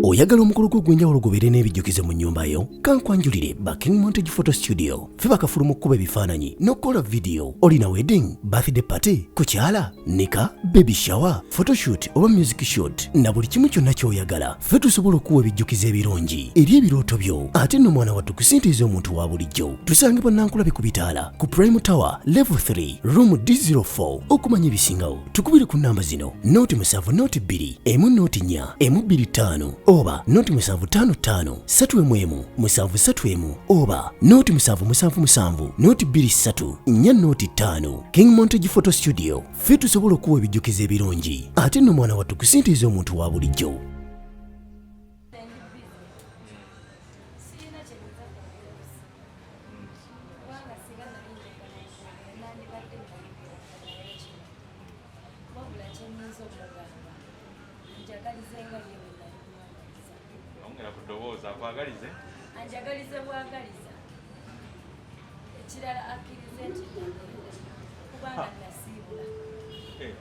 Oyagala omukolo gwo ogw'enjawulo gubeere n'ebijjukizo mu nnyumba yo? Kankwanjulire ba King Montage Photo Studio. Ffe bakafulu mu kkuba ebifaananyi n'okukola vidiyo. Olina wedding, birthday party, kukyala, nika, baby shower, photoshoot oba music shoot na buli kimu kyonna ky'oyagala. Ffe tusobola okukuwa ebijjukizo ebirungi eri ebirooto byo. Ate nno mwana wattu ku ssente ez'omuntu wa bulijjo. Tusangibwa Nankulabe ku bitaala ku Prime Tower Level 3 Room D04. Okumanya ebisingawo tukubire ku namba zino 07 02 1 04 125 oba 0755 3 1 731 oba 0777 023 405. King Montage Photo Studio, ffe tusobola okuwa ebijjukizo ebirungi ate nno mwana wattu ku ssente ez'omuntu wa bulijjo. Wabula kyenyinza okugamba, njagalize nga ye bwe nali mwagaliza. Ongera ku ddoboozi, akwagalize. Anjagalize bwagaliza. Ekirala akkirize nti nagenda kubanga nasiibula. Eh,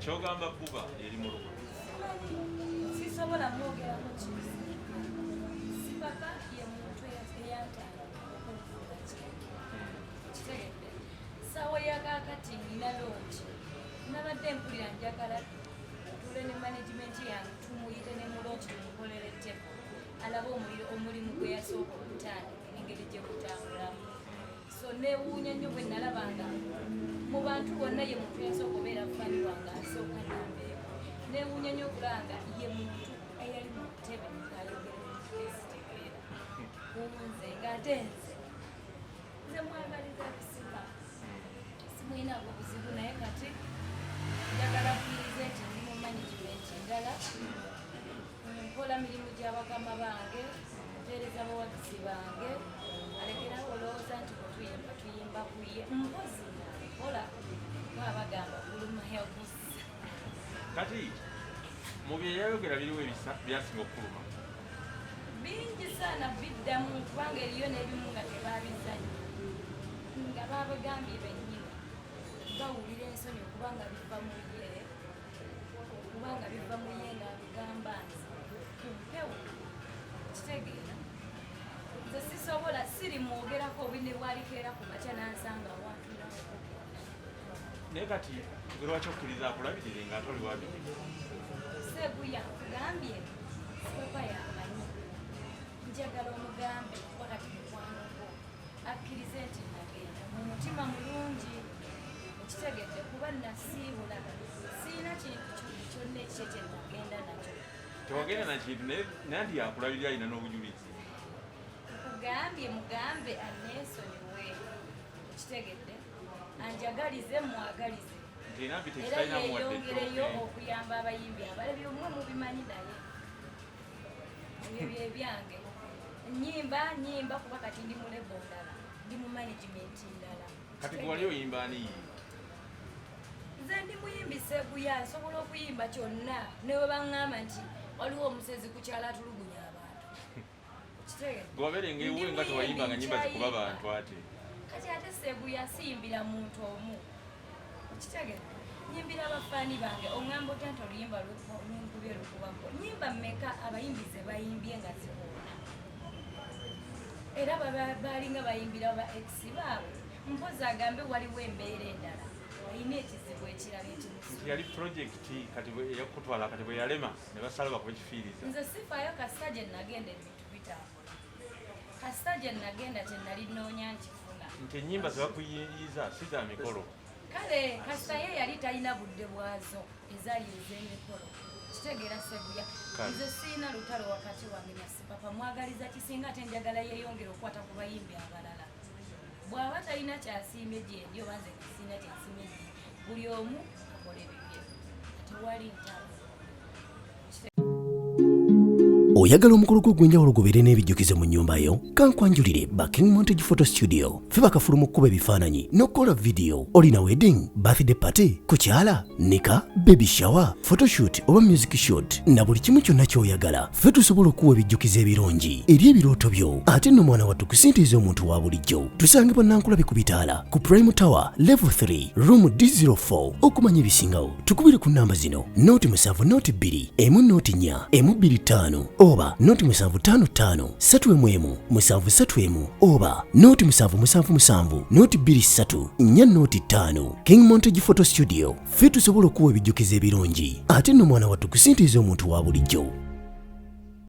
kyogamba kuba eri mu lugo. Sisobola mwogerako kibi. Sipapa ye muntu eyantandika okunfuula kyendi. Kitegedde? Ssaawa ya kaakati nina lonki. Nabadde mpulira njagala tuule ne management yange tumuyite ne mu lonki tumukolere table alabe omulimu gwe yasooka okutandika engeri gye gutambulamu. So neewuunya nnyo bwe nalabanga mu bantu bonna ye muntu eyasooka obeera fani wange asooka nambeeko. Neewuunya nnyo okulaba nga ye muntu eyali mu ntebe ng'ayogera ebintu byesitegeera ku nze, ng'ate nze mwagaliza kusima, simulinaako buzibu, naye kati njagala akkirize nti ndi mu management ndala, nkola mirimu gya bakama bange, mpeereza bawagizi bange, alekerawo olowooza nti bwe tuyimba tuyimba kuye. Mpozi nga nkola kuba bagamba guluma helps. Kati mu bye yayogera biriwo ebisa byasinga okukuluma? Bingi saana biddamu kubanga eriyo n'ebimu nga tebabizannye, nga babagambye bennyini bawulira ensonyi okuba nga biva mu ye, okuba nga biva mu ye ng'abigamba nze ku mpewo. Kitegeera nze sisobola siri mwogerako obi ne bwalikeera ku makya n'ansanga awantu nakwogera. Naye kati gwe lwaki okkiriza akulabirire ng'ate oli wabiri? Seguya, nkugambye Sipapa yamanyi. Njagala omugambe kuba kati mukwano gwo, akkirize nti nagenda mu mutima mulungi. Okitegedde? Kuba nasiibula, siina kintu kyonna ekikye kye nagenda nakyo. Tewagenda na kintu, naye nti yakulabirira, alina n'obujulizi. Nkugambye mugambe aneesonyiwe. Okitegedde? Anjagalize, mwagalize. Nti era yeeyongereyo okuyamba abayimbi abalala. Byomwe mubimanyi, naye ebyo byebyange. Nyimba nyimba kuba kati ndi mu label ndala, ndi mu management ndala. Kati gwe wali oyimba ani? Nze ndi muyimbi Seguya, nsobola okuyimba kyonna ne bwe baŋŋamba nti waliwo omusezi ku kyalo atulugunya abantu. Kitegeera? Gwe wabeerenga ewuwe nga tewayimbanga nyimba zikuba bantu ate. Kati ate Seguya siyimbira muntu omu. Okitegedde? Nyimbira abafaani bange. Oŋŋamba otya nti oluyimba lunkubye lukubako? Nyimba mmeka abayimbi ze bayimbye nga zikoona? Era balinga bayimbira ba ex baabwe. Mpozi agambe waliwo embeera endala, alina ekizibu ekirala ekimusu. Nti yali project kati eyakutwala, kati bwe yalema ne basala bakuba ekifiiriza. Nze sifaayo, kasita gye nagenda ebintu bitambula. Kasita gye nagenda kye nali nnoonya nkifuna. Nti ennyimba ze bakuyiyiza si za mikolo. Kale kasita ye yali talina budde bwazo ezaali ez'emikolo. Kitegeera, Seguya? Kale. Nze siina lutalo wakati wange na Sipapa. Mwagaliza kisinga, ate njagala yeeyongere okukwata ku bayimbi abalala. Bw'aba talina kyasiimye gyendi oba nze siina kyensiimye gyendi, buli omu akole bibye, tewali ntalo. Oyagala omukolo gwo ogw'enjawulo gubeere n'ebijjukizo mu nnyumba yo? Kankwanjulire ba King Montage Photo Studio. Ffe bakafulu mu kkuba ebifaananyi n'okukola vidiyo. Olina wedding, birthday party, kukyala, nika, baby shower, photoshoot oba music shoot na buli kimu kyonna ky'oyagala. Ffe tusobola okuwa ebijjukizo ebirungi eri ebirooto byo. Ate nno mwana wattu ku ssente ez'omuntu wa bulijjo. Tusangibwa Nankulabe ku bitaala ku Prime Tower Level 3 Room D04. Okumanya ebisingawo tukubire ku namba zino 0 7 0 2 1 0 4 1 2 5 oba 0 7 5 5 3 1 1 7 3 1 oba 0 7 7 7 0 2 3 4 0 5. King Montage Photo Studio, ffe tusobola okuwa ebijjukizo ebirungi ate nno mwana wattu ku ssente ez'omuntu wa bulijjo.